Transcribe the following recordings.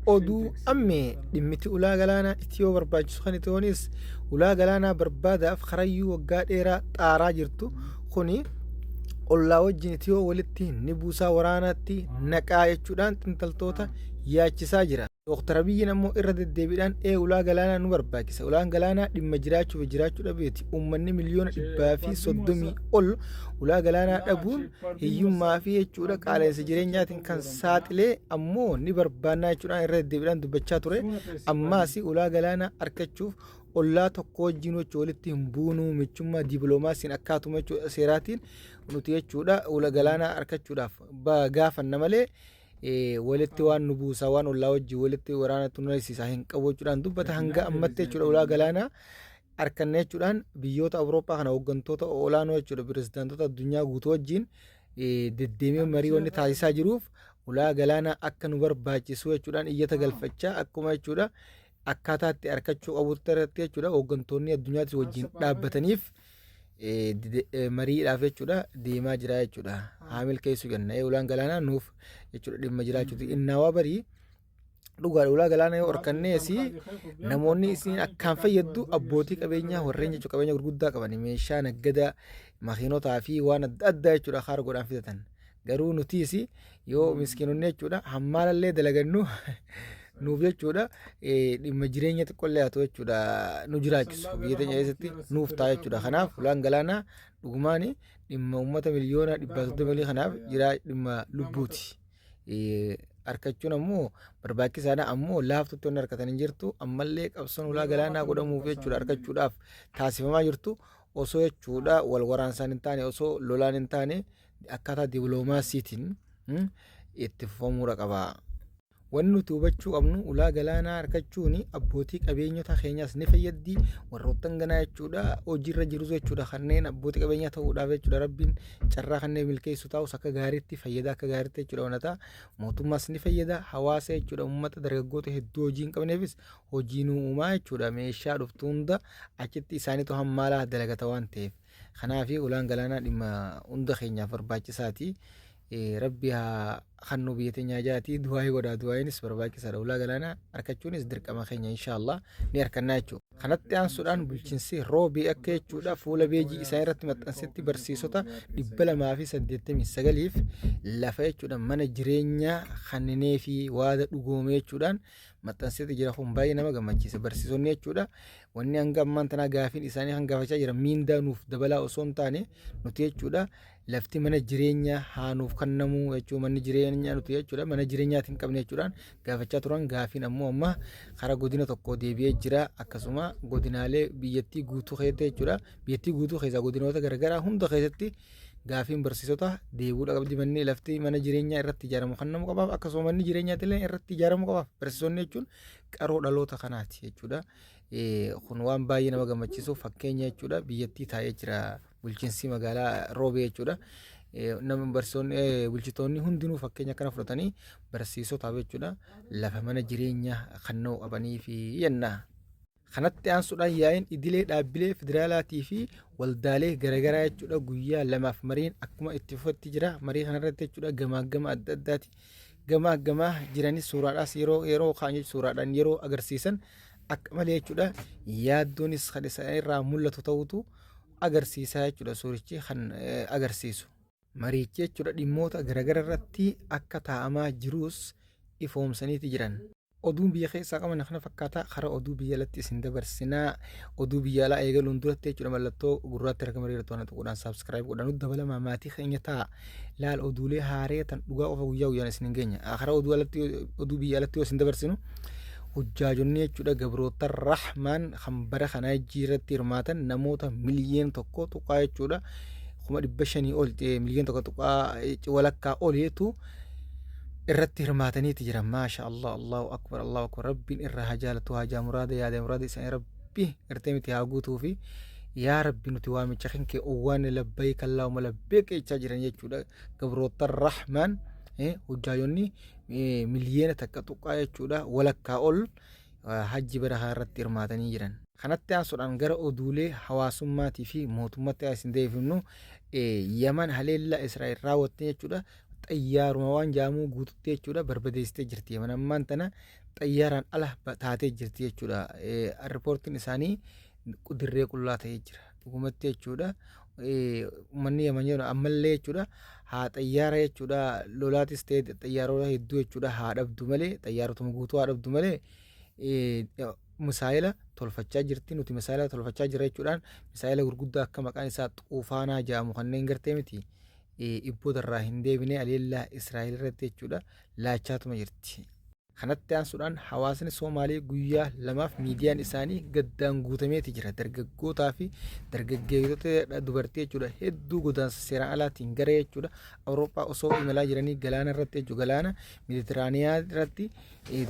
Oduu ammee dhimmiti ulaa galaanaa Itiyoo barbaachisu kan Itiyoonis ulaa galaanaa barbaadaaf karayyuu waggaa dheeraa xaaraa jirtu kuni ollaa wajjin Itiyoo walitti ni buusaa waraanatti naqaa jechuudhaan xintaltoota yaachisaa jira. Dooktar Abiyyiin ammoo irra deddeebiidhaan ee ulaa galaanaa nu barbaachisa. Ulaan galaanaa dhimma jiraachuu fi jiraachuu dhabeeti. Uummanni miliyoona 130 ol ulaa galaanaa dhabuun hiyyummaa fi jechuudha qaala'insa jireenyaatiin kan saaxilee ammoo ni barbaannaa jechuudhaan irra deddeebiidhaan dubbachaa ture. Ammaas ulaa galaanaa argachuuf ollaa tokko wajjin jechuudha walitti hin buunuu, michummaa diibiloomaasiin akkaatuma jechuudha seeraatiin nuti jechuudha ulaa galaanaa argachuudhaaf gaafanna malee walitti waan nu buusaa, waan ollaa wajjin walitti waraanatti nu raysisaa hin qabu jechuudhaan dubbata. Hanga ammatti jechuudha ulaa galaanaa arkanne jechuudhaan biyyoota Awurooppaa kana hooggantoota olaanoo jechuudha pirezidaantota addunyaa guutuu wajjin deddeemee marii wanni taasisaa jiruuf ulaa galaanaa akka nu barbaachisu jechuudhaan iyyata galfachaa akkuma jechuudha akkaataa itti arkachuu qabutti irratti jechuudha hooggantoonni addunyaatti wajjin dhaabbataniif mariidhaaf jechuudha deemaa jira jechuudha. Haa milkeessu jenna. Ulaan galaanaa nuuf jechuudha dhimma jiraachuuti. Innaawaa barii dhugaadha, ulaa galaanaa yoo arkannees namoonni isin akkaan fayyaddu abbootii qabeenyaa warreen jechuudha qabeenya gurguddaa qaban, meeshaa naggadaa, makiinotaa fi waan adda addaa jechuudha kaargoodhaan fidatan. Garuu nutiis yoo miskiinonni jechuudha hammaalallee dalagannu nuuf jechuudha dhimma jireenya xiqqollee haa ta'u jechuudha nu jiraachisu biyya teenya keessatti nuuf ta'a jechuudha. Kanaaf ulaan galaanaa dhugumaan dhimma uummata miliyoona 130 olii kanaaf jiraa dhimma lubbuuti. Arkachuun ammoo barbaachisaadha, ammoo laaftutti wanni argatan hin jirtu. Ammallee qabsoon ulaa galaanaa godhamuuf jechuudha argachuudhaaf taasifamaa jirtu osoo jechuudha wal waraansaan hin taane, osoo lolaan hin taane, akkaataa dibiloomaasiitiin itti fufamuudha qaba. Wanni nuti hubachuu qabnu ulaa galaanaa argachuun abbootii qabeenyota keenyaas ni fayyaddi, warroottan ganaa jechuudha hojiirra jirus jechuudha kanneen abbootii qabeenyaa ta'uudhaaf jechuudha rabbiin carraa kanneen milkeessu ta'us akka gaariitti fayyada, akka gaariitti jechuudha wanataa mootummaas ni fayyada, hawaasa jechuudha uummata dargaggoota hedduu hojii hin qabneefis hojii nu uumaa jechuudha. Meeshaa dhuftu hunda achitti isaaniitu hammaalaa dalagata waan ta'eef. Kanaaf ulaan galaanaa dhimma hunda keenyaaf barbaachisaati. Rabbi haa kannu biyya teenyaa jaati du'aayii godhaa, du'aayiinis barbaachisaadha. Ulaa galaanaa argachuunis dirqama keenya, inshaallah ni argannaa jechuudha. Kanatti aansuudhaan bulchiinsi Roobii akka jechuudha fuula beejii isaa irratti maxxansetti barsiisota 289f lafa jechuudha mana jireenyaa kanneenee fi waada dhugoome jechuudhaan maxxanseeti jira. Kun baay'ee nama gammachiisa. Barsiisonni jechuudha wanni hanga ammaan tanaa gaafiin isaanii kan gaafachaa jiran miindaa nuuf dabalaa osoo hin taane nuti jechuudha lafti mana jireenyaa haa nuuf kennamuu jechuun manni jireenyaa nuti jechuudha mana jireenyaati hin qabne jechuudhaan gaafachaa turan. Gaafiin ammoo amma karaa godina tokko deebi'ee jira. Akkasuma godinaalee biyyattii guutuu keessatti jechuudha biyyattii guutuu keessaa godinoota garaagaraa hunda keessatti gaafiin barsiisota deebi'uudha qabdi. Manni lafti mana jireenyaa irratti ijaaramu kennamu qabaaf, akkasuma manni jireenyaatti irratti ijaaramu qabaaf. Barsiisonni jechuun qaroo dhaloota kanaati jechuudha. Kun waan baay'ee nama gammachiisu fakkeenya jechuudha biyyattii taa'ee jira bulchiinsi magaalaa Roobee jechuudha. Nama barsiisonni, bulchitoonni hundinuu fakkeenya akkana fudhatanii barsiisotaaf jechuudha lafa mana jireenyaa kennuu qabanii fi jenna. Kanatti aansuudhaan yaa'iin idilee dhaabbilee federaalaatii fi waldaalee garaagaraa jechuudha guyyaa lamaaf mariin akkuma itti fufetti jira. Marii kanarratti jechuudha gamaagama adda addaati. Gamaagamaa jiranis suuraadhaas yeroo yeroo kaan suuraadhaan yeroo agarsiisan akka malee jechuudha yaaddoonis kan isaan irraa mul'atu ta'utu agarsiisaa jechuudha suurichi kan agarsiisu. Mariichi jechuudha dhimmoota garaagaraa irratti akka taa'amaa jirus ifoomsaniiti jiran. Oduun biyya keessaa qaban kana fakkaata. Karaa oduu biyya alatti isin dabarsinaa. Oduu biyya alaa eegaluun duratti jechuudha mallattoo gurraatti argama irratti waan tuquudhaan subscribe godhaa nutti dabalamaa, maatii keenya ta'a. Laal, oduulee haaree tan dhugaa qofa guyyaa guyyaan isin hin geenya. Karaa oduu alatti, oduu biyya alatti yoo isin dabarsinu, hujjaajonni jechuudha gabroota rahmaan kan bara kanaa irratti hirmaatan namoota miliyoona 1 tuqaa jechuudha 500,000 ol, miliyoona 1 tuqaa walakkaa oliitu irratti hirmaataniiti jiran. Maasha Allah, Allahu akbar, Allahu akbar. Rabbiin irraa haa jaalatu, haajaa muraada, yaada muraada isaanii Rabbi gartee miti haa guutuu fi yaa Rabbi nuti waamicha kan kee owwaanne, labbayk Allahumma labbayk jechaa jiran jechuudha gabroota rahmaan. Hujjaayonni miliyoona 1 tuqaa jechuudha walakkaa ol hajji bara kana irratti hirmaatanii jiran. Kanatti aansuudhaan gara oduulee hawaasummaatii fi mootummaatti isin deebifnu. Yaman haleellaa Israa'el raawwatte jechuudha. Xayyaaruma waan jaamuu guututti jechuudha barbadeessitee jirti. Yaman ammaan tana xayyaaraan ala taatee jirti jechuudha. Ripoortiin isaanii dirree qullaa ta'ee jira. Dhugumatti jechuudha. Uummanni Yaman jedhu ammallee jechuudha haa xayyaara jechuudha lolaatis ta'e xayyaarota hedduu jechuudha haa dhabdu malee, xayyaarotuma guutuu haa dhabdu malee, misaayila tolfachaa jirti. Nuti misaayila tolfachaa jira jechuudhaan misaayila gurguddaa akka maqaan isaa xuufaanaa jedhamu kanneen gartee miti ibboota irraa hin deebine aleellaa Israa'el irratti jechuudha laachaatuma jirti. Kanatti aansuudhaan hawaasni Soomaalee guyyaa lamaaf miidiyaan isaanii gaddaan guutameeti jira. Dargaggootaa fi dargaggeessota dubartii jechuudha hedduu godaansa seeraan alaatiin gara jechuudha Awurooppaa osoo imalaa jiranii galaana irratti jechuudha, galaana Meeditiraaniyaa irratti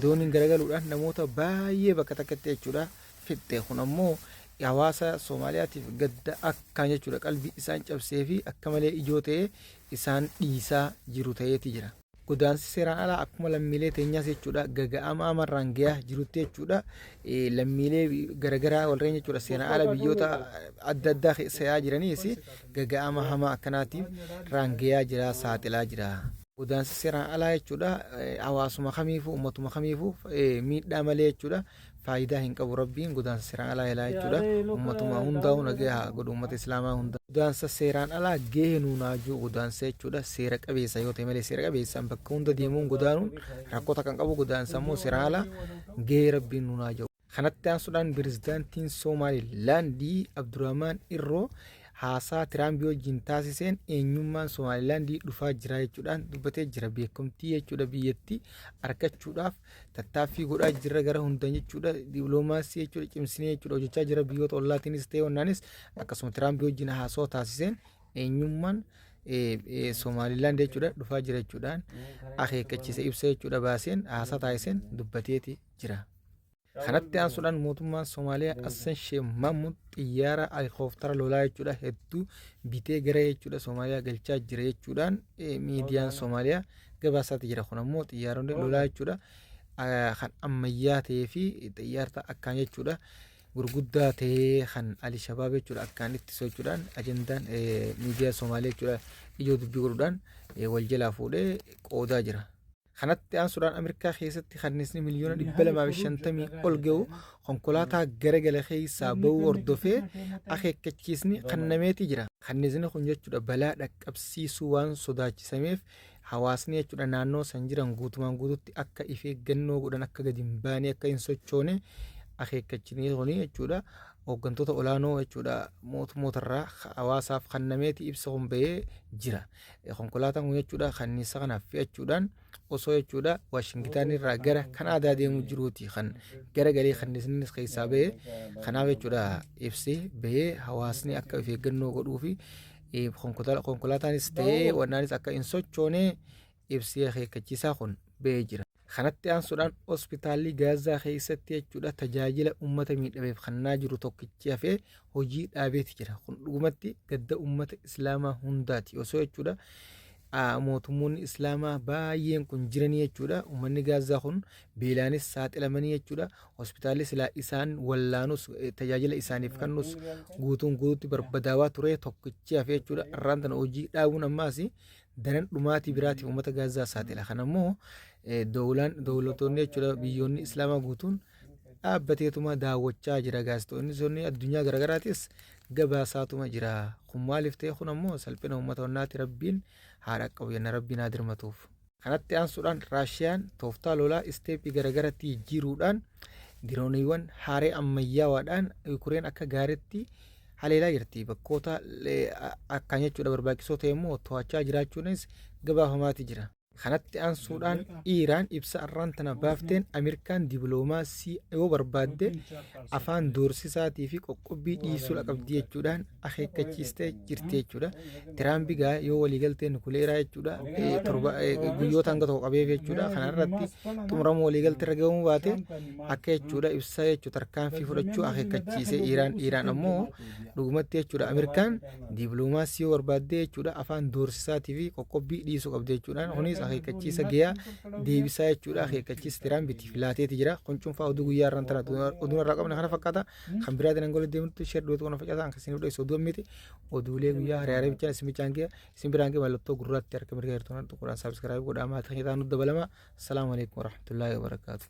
dooniin garagaluudhaan namoota baay'ee bakka takkatti jechuudha fixxe. Kun ammoo hawaasa Soomaaliyaatiif gadda akkaan jechuudha qalbii isaan cabsee fi akka malee ijoo ta'ee isaan dhiisaa jiru ta'eeti jira. Godaansi seeraan alaa akkuma lammiilee teenyaas jechuudha gaga'ama amarraan gayaa jirutti jechuudha lammiilee garagaraa warreen jechuudha seeraan ala biyyoota adda addaa keessa yaa'aa jiraniis gaga'ama hamaa akkanaatiif raan gayaa jira, saaxilaa jira. Godaansi seeraan alaa jechuudha hawaasuma kamiifuu, uummatuma kamiifuu miidhaa malee jechuudha faayidaa hin qabu. Rabbiin godaansa seeraan alaa ilaa jechuudha ummatuma hundaa'u nagaya haa godhu, ummata Islaamaa hunda. Godaansa seeraan alaa gahee nuunaajuu godaansa jechuudha seera qabeessa yoo ta'e malee, seera qabeessaan bakka hunda deemuun godaanuun rakkoo takka hin qabu. Godaansa immoo seeraan alaa gahee Rabbiin nuunaajuu. Kanatti aansuudhaan pirezidaantiin Somaalilaandii Abdurrahmaan Irroo haasaa Tiraambii wajjin taasiseen eenyummaan Somaalilaandii dhufaa jira jechuudhaan dubbatee jira. Beekamtii jechuudha biyyattii argachuudhaaf tattaaffii godhaa jirra gara hundaan jechuudha. Diploomaasii jechuudha cimsinee jechuudha hojjechaa jira biyyoota ollaatiinis ta'e onnaanis. Akkasuma Tiraambii wajjin haasawaa taasiseen eenyummaan Somaalilaand jechuudha dhufaa jira jechuudhaan akeekkachiise, ibsa jechuudha baaseen haasaa taasiseen dubbateeti jira. Kanatti aansuudhaan mootummaan Somaaliyaa Hassan Sheikh Mahmud xiyyaara helikooftara lolaa jechuudha hedduu bitee gara jechuudha Somaaliyaa galchaa jira jechuudhaan miidiyaan Somaaliyaa gabaasaati jira. Kun ammoo xiyyaaronni lolaa jechuudha kan ammayyaa ta'ee fi xiyyaarta akkaan jechuudha gurguddaa ta'ee kan Alishabaab jechuudha akkaan ittisu jechuudhaan ajandaan miidiyaa Somaaliyaa jechuudha ijoo dubbii godhuudhaan wal jalaa fuudhee qoodaa jira. Kanatti aansuudhaan Ameerikaa keessatti kanniisni 250,000,000 ol ga'u konkolaataa garagale keessaa ba'uu hordofee akeekkachiisni kennameeti jira. Kanniisni kun jechuudha balaa dhaqqabsiisuu waan sodaachisameef hawaasni jechuudha naannoo san jiran guutumaan guututti akka if eeggannoo godhan, akka gadi hin baane, akka hin sochoone akeekkachisni kun jechuudha hooggantoota olaanoo jechuudha mootummootarraa hawaasaaf kennameeti ibsa kun ba'ee jira. Konkolaataan kun jechuudha kanniisa kanaaf fe'achuudhaan osoo jechuudha Waashingitaan irraa gara Kanaadaa deemuu jiruuti kan gara galee kanniisnis keessaa ba'ee. Kanaaf jechuudha ibsi ba'ee hawaasni akka of eeggannoo godhuu fi konkolaataanis ta'ee wannaanis akka hin sochoone ibsi akeekkachiisaa kun ba'ee jira. Kanatti aansuudhaan hospitaalli Gaazaa keessatti jechuudha tajaajila uummata miidhameef kennaa jiru tokkichi hafee hojii dhaabeeti jira. Kun dhugumatti gadda uummata Islaamaa hundaati. Osoo jechuudha mootummoonni Islaamaa baay'een kun jiranii jechuudha uummanni Gaazaa kun beelaanis saaxilamanii jechuudha hospitaalli silaa isaan wallaanus tajaajila isaaniif kennus guutuun guutuutti barbadaawaa ture tokkichi hafee jechuudha irraan tana hojii dhaabuun ammaas daran dhumaatii biraatiif uummata Gaazaa saaxila. Kana immoo dowlaan dowlatoonni jechuudha biyyoonni Islaamaa guutuun dhaabbateetuma daawwachaa jira. Gaazexoonni addunyaa garaagaraatis gabaasaatuma jira. Kun maaliif ta'e? Kun ammoo salphina uummata wannaati. Rabbiin haa dhaqqabu jenna, Rabbiin haa dirmatuuf. Kanatti aansuudhaan Raashiyaan tooftaa lolaa isteeppii garaagaratti jijjiiruudhaan dirooniiwwan haaree ammayyaawaadhaan Yukureen akka gaariitti haleelaa jirti. Bakkoota akkaan jechuudha barbaachisoo ta'e immoo to'achaa jiraachuunis gabaafamaati jira. Kanatti aansuudhaan Iiraan ibsa arraan tana baafteen Ameerikaan dibiloomaasii yoo barbaadde afaan doorsisaatii fi qoqqobbii dhiisuu qabdi jechuudhaan akeekkachiistee jirti jechuudha. Tiraampi gaa yoo waliigaltee nukuleeraa jechuudha torba guyyoota hanga tokko qabeef jechuudha kana irratti xumuramuu waliigaltee irra ga'uu baate akka jechuudha ibsa jechuudha tarkaanfii fudhachuu akeekkachiise Iiraan. Iiraan ammoo dhugumatti jechuudha Ameerikaan diibiloomaasii yoo barbaaddee jechuudha afaan doorsisaatii fi qoqqobbii dhiisuu qabdi jechuudhaan kunis Akeekkachiisa gayaa deebisaa jechuudha. Akeekkachiisa Tiraampiitiif laateeti jira. Kun cuunfaa oduu guyyaa irraan tana oduun irraa qabne kana fakkaata. Kan biraatiin hanga walitti deemnutti share dhootu kana facaasaa kan isin dho'ise oduu miti. Oduulee guyyaa hariyaa hariyaa bichaan isin bichaan gaya. Isin biraan gaya mallattoo gurraatti harka mirgaa jirtu kana tuquudhaan subscribe godhaa maatii keenya ta'an dabalama. Assalaamu alaikum warahmatullaahi wabarakaatuh.